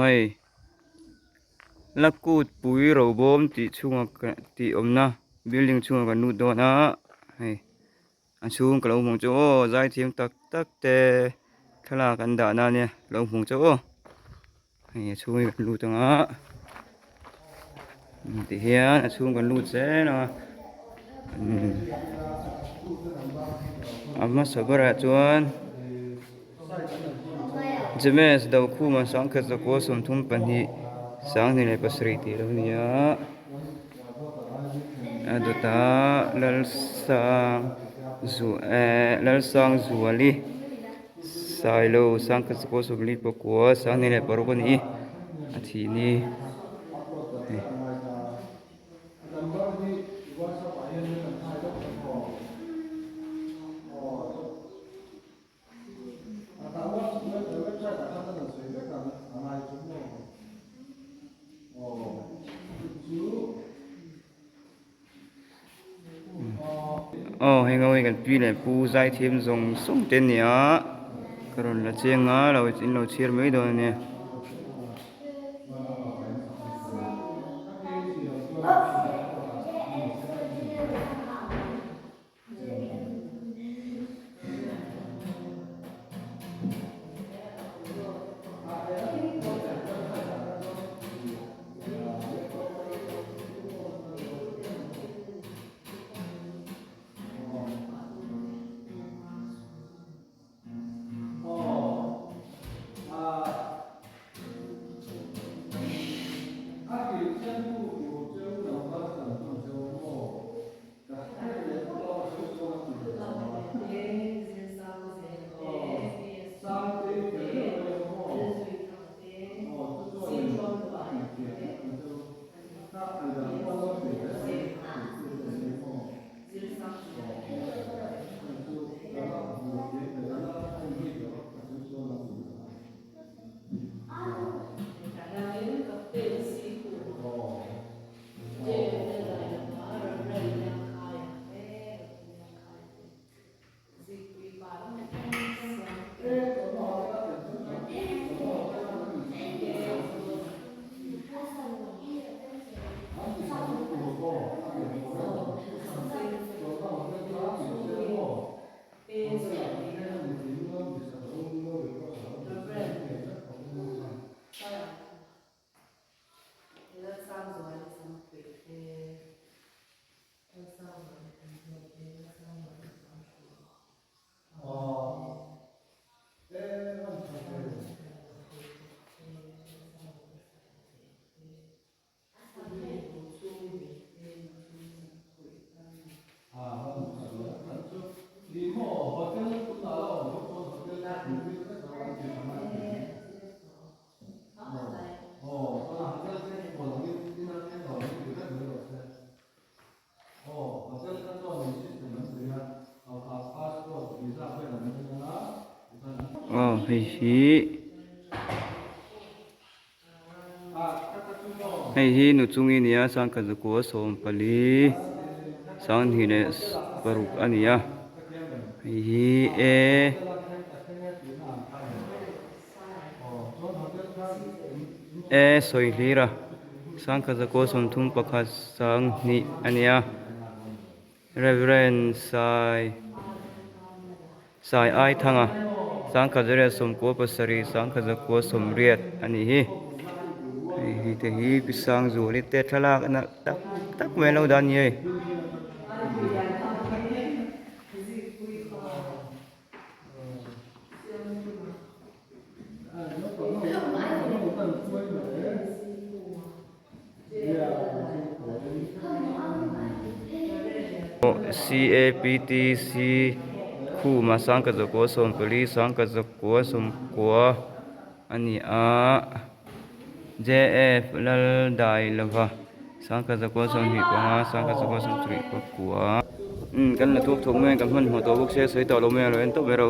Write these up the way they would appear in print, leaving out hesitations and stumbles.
hei lakut pui robawm tih chhunga tih awmna building chhungah kan lut dawn a hei a chhung ka lo hmuh chu aw zaithiam tak tak te thlalak an dahna ania ka lo hmuh chu aw hei a chhung hi kan lut ang a tihian a chhung kan lut zel a a hmasa berah chuan James Dokhuma sangkhat zakua 32 27 tih a lo ni a a dawtah Lalsang zu eh Lalsangzuali Sailo sangkhat zakua 49 26 a ni a thih ni hei. Aw heng ho hi kan pi leh pu zaithiam zawng zawng te a ni a ka rawn la chiang a lo in lo chhiar mai dawn a nia. Aw hei hi hei hi nu chungi nia sangkhat zakua 14 26 a ni a hei hi e. E sawi hlir a sangkhat zakua 31 2 a ni a Reverend Sai Sai Ai Thanga sangkhat zariat 97 sangkhat zakua 80 a nih hi hei hi te hi pi Sangzuali te thlalak nalh tak tak mai an lo dah a ni hei. CAPTC khuma sangkhat zakua 14 sangkhat zakua 90 a ni a JF Laldailova sangkhat zakua 25 sangkhat zakua 79 umm kan la thuak thuak mai a kan hmanhmawh tawh bawk sia sawi tawh lo mai a lo en tawp ber a.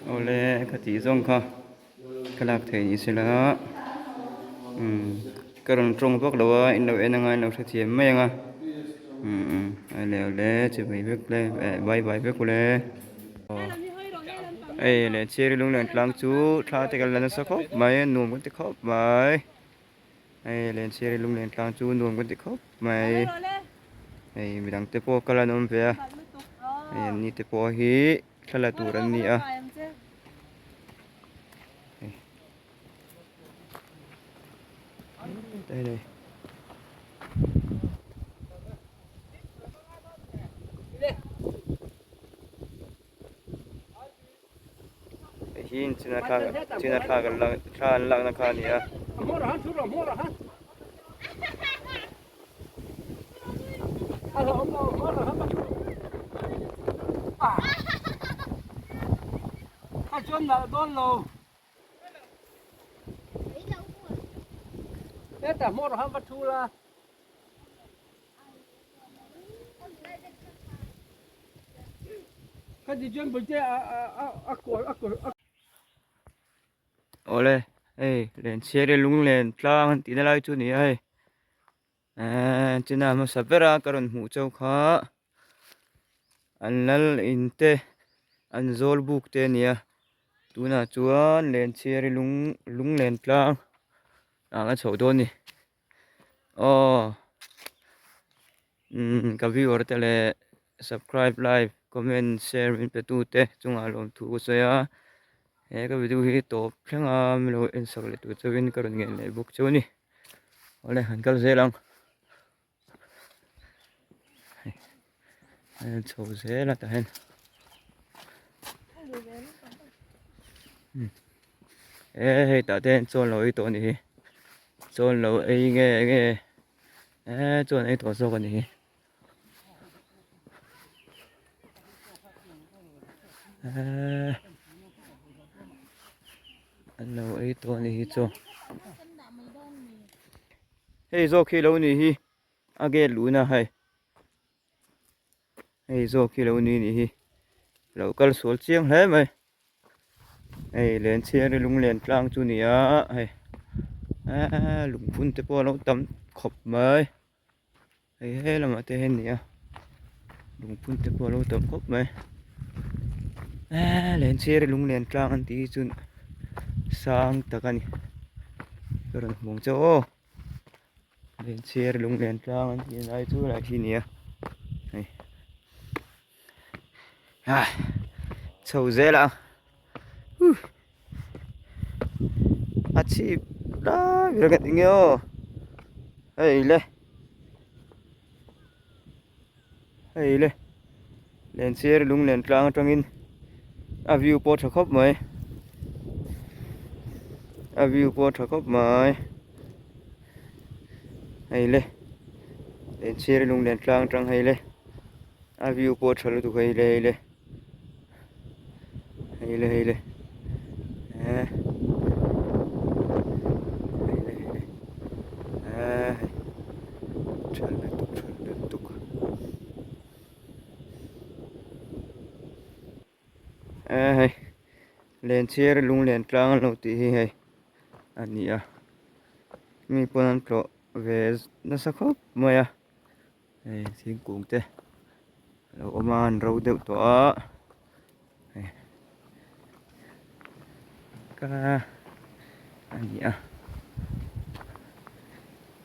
Awle ka tih zawng kha ka lak theih ni sela umm ka rawn tawng vak lo a in lo en anga in lo hrethiam mai ang a umm awle awle chimei vek le eh bye bye vek ule hei leh chiri lunglen tlang chu thla te kan la nasa khawp mai a nuam kan ti khawp mai. Hei Lenchiri lunglen tlang chu nuam kan ti khawp mai hei midang te pawh kal an awm ve a hei an ni te pawh hi thla la tur an ni a hei. Hei hi china thla china thla kan lak thla an lakna kha a ni a. Awle hei Lenchhiari lunglen tlang an tihna lai chu a ni a hei eee china hmasa bera ka rawn hmuh chauh kha an lal in te an zawl buk te a ni a tunah chuan Lenchhiari lung lunglen tlang ah a chhoh dawn a ni. Aw umm ka viewer te leh subscribe like comment share min pe tu te chungah lawmthu ka sawi a he ka video hi tawp thleng a min lo en sak leh tur chauhin ka rawn ngen leh bawk chu a ni awle han kal zel ang hei chho zel a tah hian e hei tah te hian chawn lo ei tawh a ni hi. Chuan lo ei nge nge eh chuan ei tawh zawk a ni hi eh an lo ei tawh a ni hi chu hei zawk hi lo ni hi a gate luhna hei hei zawk hi lo ni ni hi lo kal sual chiang hle mai. Hei Lenchhiari lunglen tlang chu ni a hei eee lungphun te pawh a lo tam khawp mai hei he lamah te hian a ni a lungphun te pawh a lo tam khawp mai eee Lenchhiari lunglen tlang an tih hi chu sang tak a ni ka rawn hmu ang che aw Lenchhiari lunglen tlang an tih lai chu lai hi a ni a hei. Ah chho zel a huh a chhip lai ber ka ti nge aw hei le hei le Lenchhiar lunglen tlang atangin a view pawh tha khawp mai a view pawh tha khawp mai hei le Lenchhiar lunglen tlang atang hei le. A view pawh a tha lutuk hei le hei le hei le hei le eh hei le hei le eh tha lutuk tha lutuk. E hei Lenchhiar lunglen tlang an lo tih hi hei a ni a mi pawn an tlawh ve nasa khawp mai a hei thingkung te a lo awm a an ro deuh tawh a hei ka a ni a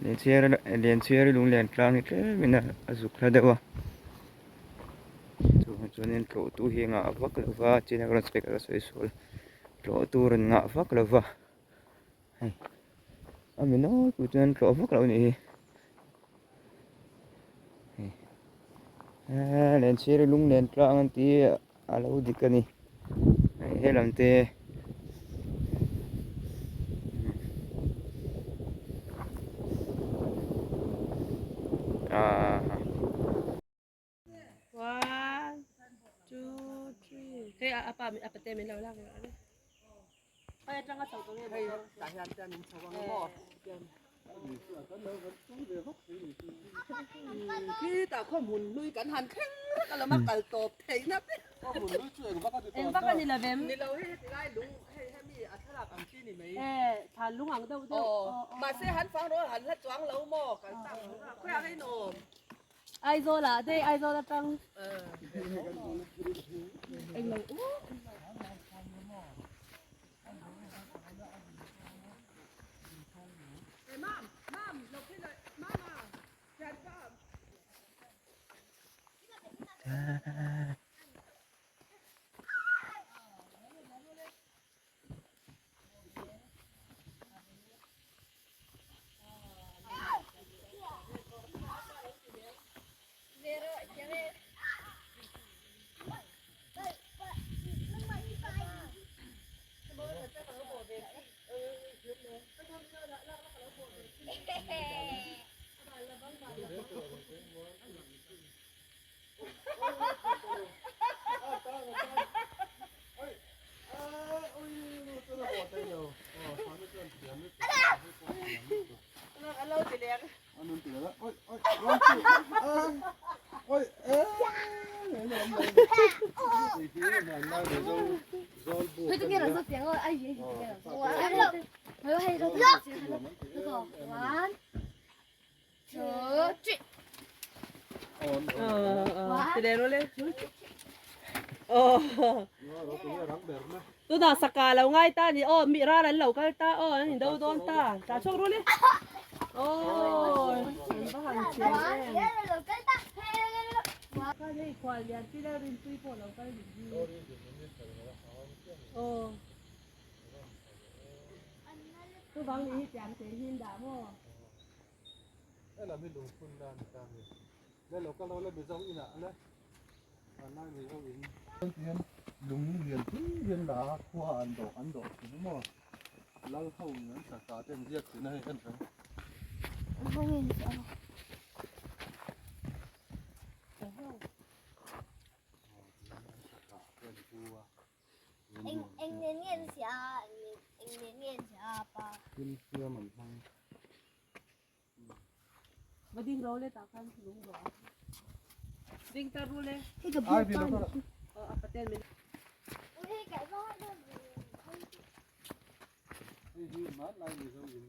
Lenchhiar Lenchhiar lunglen tlang hi tlem in a zuk hla deuh a. Chuvang chuanin tlawh tu hi a ngah vak lo va chin a rawn sawi ka sawi sual tlawh tur an ngah vak lo va hei a mi nawlpui chuan tlawh vak lo a nih hi hei eee lenchhir lunglen tlang an tih hi a lo dik a ni hei helam te. One, two, three. Hei a pa a pate min lo lak leh a ni. Hei atanga chho tawh nge Hei tah hian chuan in chho ang maw? Khitah khawhmun hlui kan han thleng rek alawm a kal tawp theihna te. Khawhmun hlui chu eng vak a ti tawh Eng vak a ni lovem? Ni lo hei heti lai lung hei hemi a thlalak ang chi ni mai. E thlan lung ang deuh deuh. Aw mahse han fang rawh han hla chuang lo maw kal tak khawiah nge in awm? Aizawl ah te Aizawl atang. Englo u. Tunah saka lo ngai ta ni aw mi ral an lo kal ta aw an indo dawn ta tah chhuak rul i aw an va han chiang em hei khual lian pi lal rinpui pawh lo kal dik hi aw chuvang ni hi tiang te hi an dah maw. Helam hi lungphun na ani ta ni. Le lo kal lo le Mizo in ah le vanlai Mizo in. Ti hian lung lian pui hian la a khua an dawh an dawh thin maw lal ho in an sa te an ziak thin a hei kan hre. Eng eng nen nge an siah a eng nen nge an siah a pa. Thil siam an hmang. Va ding ro le tah khan lung ro a. Ding ta ru le. Hei ka biak pa ni. Aw a paten min. Hei ka va ha Hei hi hmanlai Mizo in.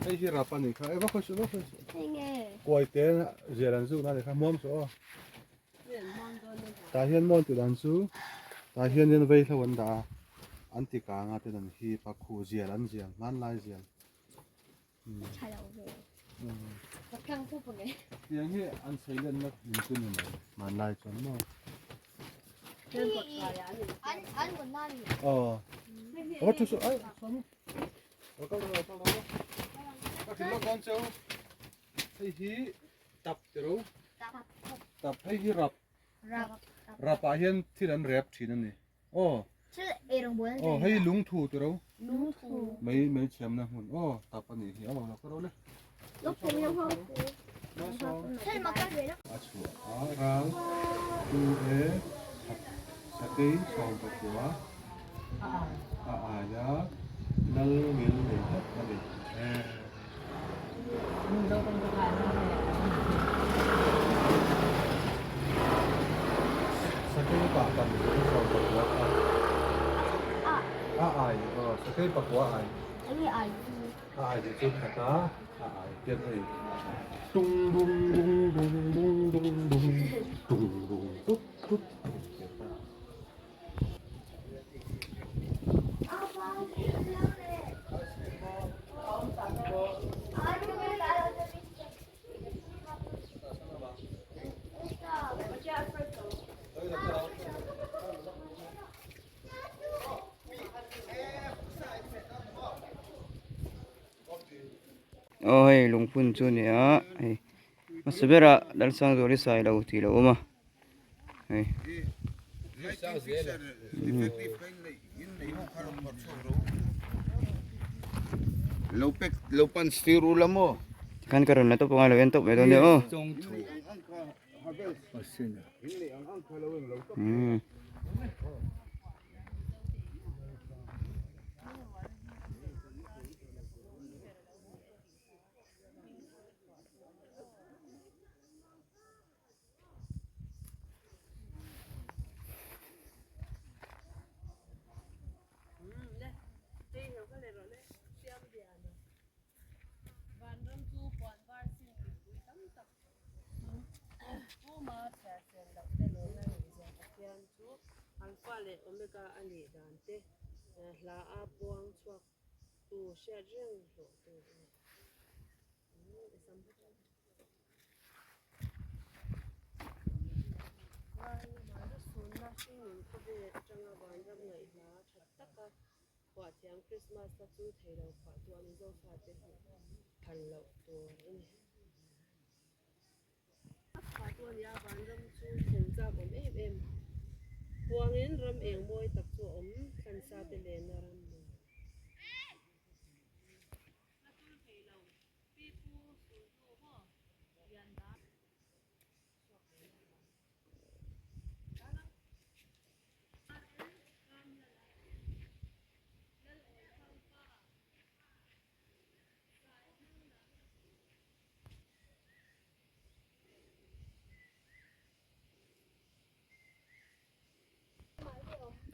Hei hi rap a nih kha e va khawi suh va khawi suh kuai te zial an zuk na a nih kha hmuam suh aw tah hian mawn tih dan chu tah hianin vei hlo an dah a an ti kang a tin an hip a khu zial an zial hmanlai zial. Tiang hi an sei lenna in chu ni mai hmanlai chuan maw. Aw. Aw thu su ai swami. Lo kal ro kal ro. Ka thil lo dawn cheu. Hei hi tap ti ro. Tap hei hi rap. Rap ah hian thil an rep thin a ni. Aw. Aw hei lungthu ti ro. Mei mei chhiamna hmun aw tap a nih hi aw lo ka ro le. A chhuah a ral tu e sakei sawm pakua a aia lal ngil nei ta. Sakei pakua ai. Enge ai chu? A ai tih chu khat a, a ai hian hei tung dung dung dung dung dung dung tung dung tut tut tung tih a ta. Aw hei lungphun chu a ni a hei hmasa berah Lalsangzuali Sailo tih a lo awm a hei. Tikhan ka rawn la tawp angai lo en tawp mai dawn nia aw. Umm.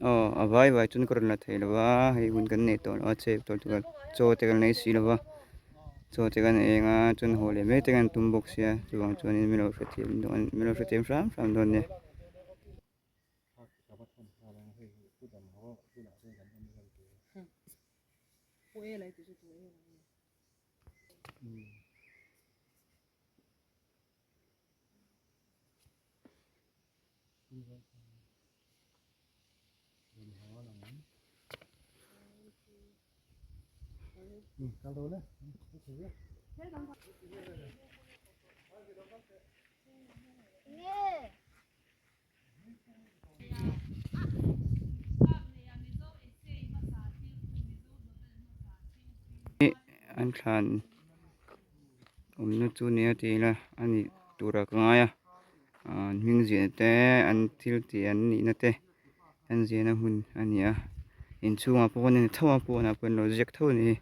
Aw a vai vai chuan ka rawn la thei lo va hei hun kan nei tawh lo a chep tawh lutuk a chaw te kan nei si lo va chaw te kan eng a chuan haw leh mai te kan tum bawk sia chuvang chuanin min lo hrethiam dawn min lo hrethiam hram hram dawn nia. An thlan awmna chu nia ti ila a nih turah ka ngai a an hming ziahna te an thil tih an nihna te an ziahna hmun a ni a inchhungah pawh an ni tho a pawnah pawh an lo ziak tho a ni.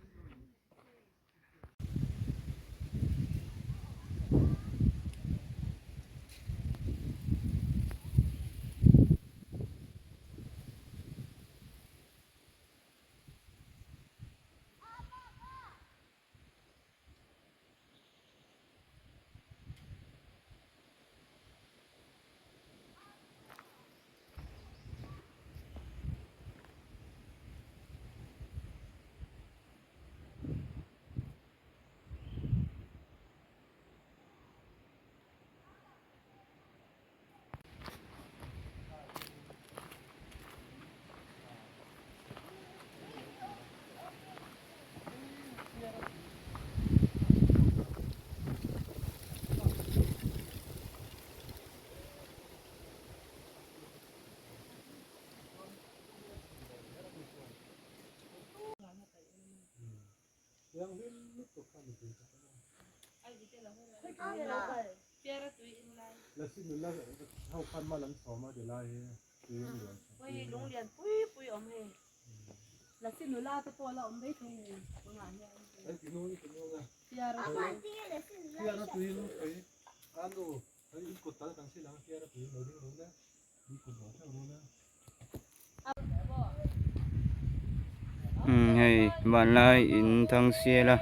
Umm hei vanlai in Thangsiala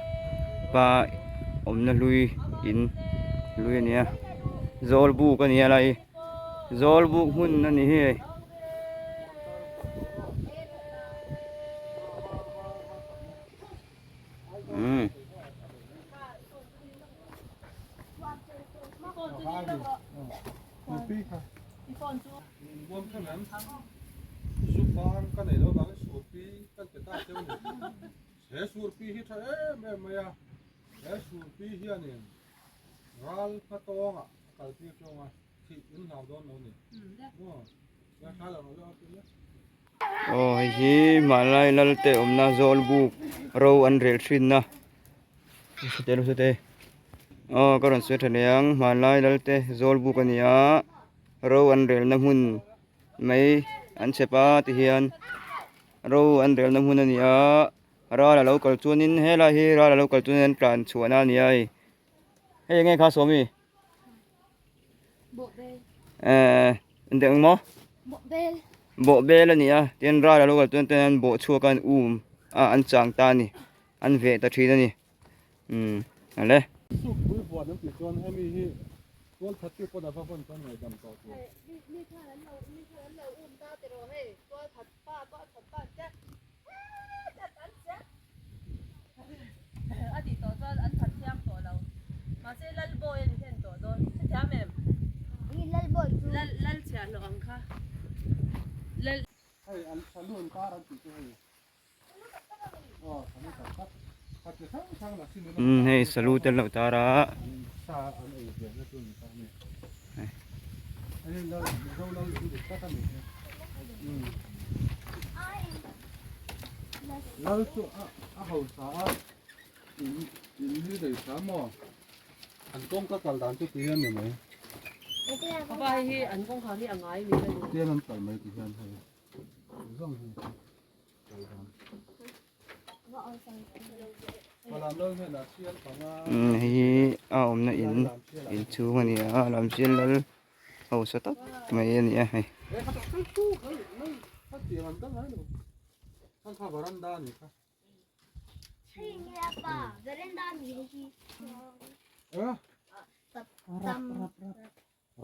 pa awmna hlui in hlui a ni a Zawlbuk a ni a lai Zawlbuk hmun a ni hi hei. Umm. He surpi hi tha em em mai a, he surpi hianin ral hmatawngah a kaltir tawng a, thih in hlau dawn lo ni. Maw? La thla lo lo a ti le. Aw hei hi hmanlai lal te awmna zawl buk ro an rel thinna hre lo hre aw ka rawn sawi tha leh ang hmanlai lal te zawl buk a ni a ro an relna hmun mai an chhep a tihian ro an relna hmun a ni a ral a lo kal chuanin helai hi ral a lo kal chuanin an tlan chhuahna a ni a hei hei eng nge kha sawmi. Eh, eng eng maw? Bawhbel. Bawhbel a ni a, tin ral a lo kal chuan ten an bawh chhuak a an um a an chang ta a ni, an veh ta thin a ni. Umm ale. Suk pui huan an tih chuan hemi hi tual that tu pawn a va vawn chuan ngaihdam tawh tur. Mi khan an lo mi khan an lo um ta tiraw hei tual that pa tual that pa te A tih tawh chuan an that thiam tawh lo. Mahse Lalbawi a ni hlen tawh dawn. Hrethiam em? Ni Lalbawi chu. Lal Lal chhiahhlawh ang kha. Lal. Hei an saloon kar an tih chu hei. Aw saloon tak tak. Kha chi hrang hrang la sin Umm hei salute an lo tar a. Sa an ei ve na chu ni ta ni. Hei lal Mizo lal chu dik tak a ni he. Umm. Lal chu a a hausa a in in hi nei sa maw an kawngka kal dan chu ti hian ni mai. Papa hei hi an kawngkhar hi a ngai ni ka ni. Tian an kal mai ti hian hei zawng hi kal dan. Umm hei hi a awmna in inchhung a ni a Lamsial lal hausa tak mai a ni a hei.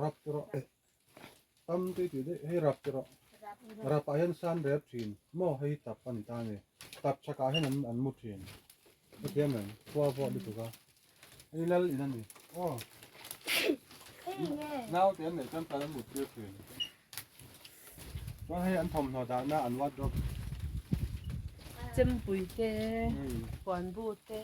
Rap ti rawh tam tui tih daih hei rap ti rawh rap ah hian san rep thin maw hei hi tap a ni ta a ni tap chhak ah hian an an mu thin hetiang em khua vawt lutuk a hei lal in a ni aw naute an neih chuan tan an mut tir thin chuan hei an thawmhnaw dahna an wardrobe Chempui te puanbu te.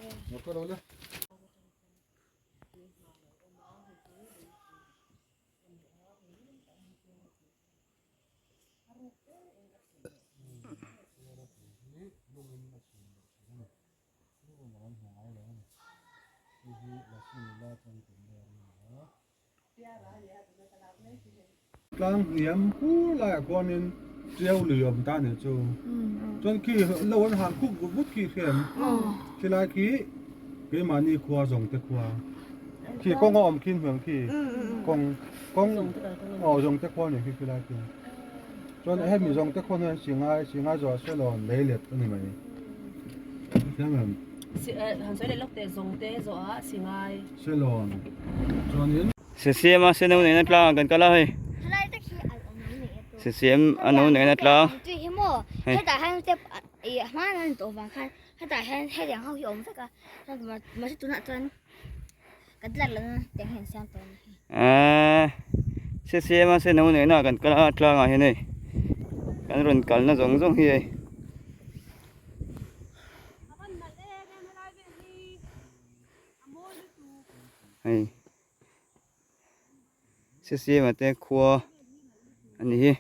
Tlang hniam hur laiah khuanin ṭiau lui a awm ta a nih chu. Chuan khi lo an han khuk vut vut khi hriam khilai khi keimahni khua zawng te khua khi kawng a awm khi hnuang khi kawng kawng aw zawng te khua a nih khi khilai khi. Chuan hemi zawng te khua hian Singai Singai zawh Selawn leilet a ni mai. Hriam em? Han sawi leh lawk teh zawng te zawh ah Singai. Selawn chuanin. Sesiam a seno nena tlang kan kal a hei. Sesiam a no nena tlang. Hei. Eee Sesiam a seno nena kan kal a tlang ah hian hei kan rawn kalna zawng zawng hi hei. Hei Sesiama te khua a ni hi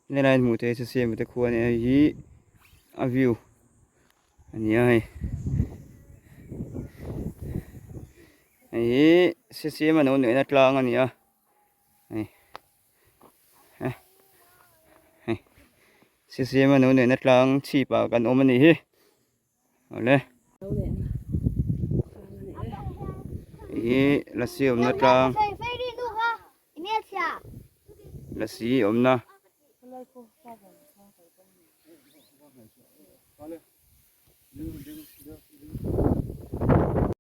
helai an hmuh theih hi Sesiama te khua a ni a hei hi a view a ni a hei hei hi Sesiama no neihna tlang a ni a hei hei Sesiama no neihna tlang chhip ah kan awm a ni hi. Awle. Hi lasi awmna tlang. Lasi awmna.